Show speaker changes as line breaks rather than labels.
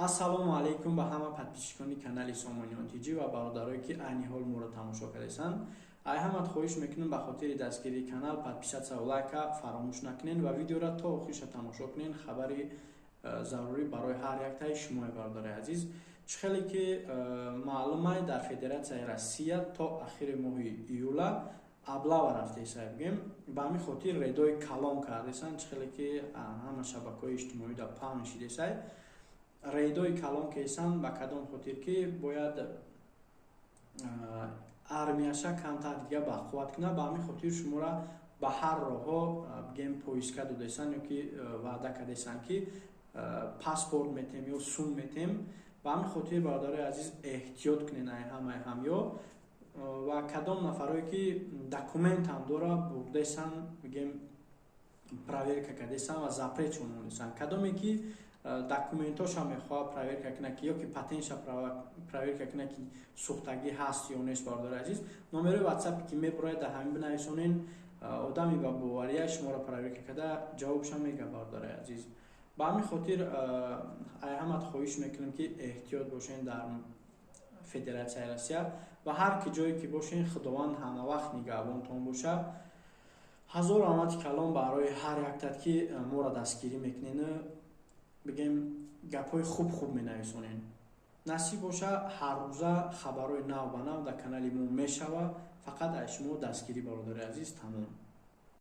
Ассалому алайкум ба ҳама подписчикони канали Сомониён Тҷи ва бародарое, ки айни ҳол моро тамошо кардесанд. Ай ҳамат хоҳиш мекунем, ба хотири дастгирии канал подписаться, лайка фаромӯш накунед ва видеоро то охириша тамошо кунед. Хабари зарурӣ барои ҳар яктаи шумое, бародари азиз. Чӣ хеле ки маълумай, дар Федератсияи Россия то ахири моҳи июла облава рафтеса, бигем. Ба ҳамин хотир рейдои калон кардесанд. Чӣ хеле ки ҳама шабакаҳои иҷтимоӣ да паҳн шидесай, рейдои калон кесанд. Ба кадом хотир ки бояд армияша камтар дига бақувват кунад. Ба ҳамин хотир шуморо ба ҳар роҳҳо, бигем, поиска додесанд ё ки ваъда кардесанд, ки паспорт метем ё сум метем. Ба ҳамин хотир, бародарои азиз, эҳтиёт кунед ай ҳамаи ҳамё. Ва кадом нафарое ки документам дора, бурдесанд, бигем, проверка кардесанд ва запретшон монесанд. Кадоме ки документоша мехоҳад проверка кунад ки ё ки патентша проверка кунад, ки сӯхтагӣ ҳаст ё нест, бародари азиз, номерои ватсапе ки мебурояд, дар ҳамин бинависонен. Одами ба бовария шуморо проверка карда, ҷавобша мега, бародари азиз. Ба ҳамин хотир ай ҳамат хоҳиш мекунем, ки эҳтиёт бошен дар Федератсияи Россия ва ҳар ки ҷое ки бошен. Худованд ҳамавақт нигаҳбонтон бошад. Ҳазор раҳмати калон барои ҳар яктат, ки моро дастгирӣ мекунену, бигем, гапҳои хуб хуб менависонем. Насиб боша, ҳаррӯза хабарҳои нав ба нав дар канали мо мешава. Фақат аз шумо дастгирӣ, бародари азиз, тамом.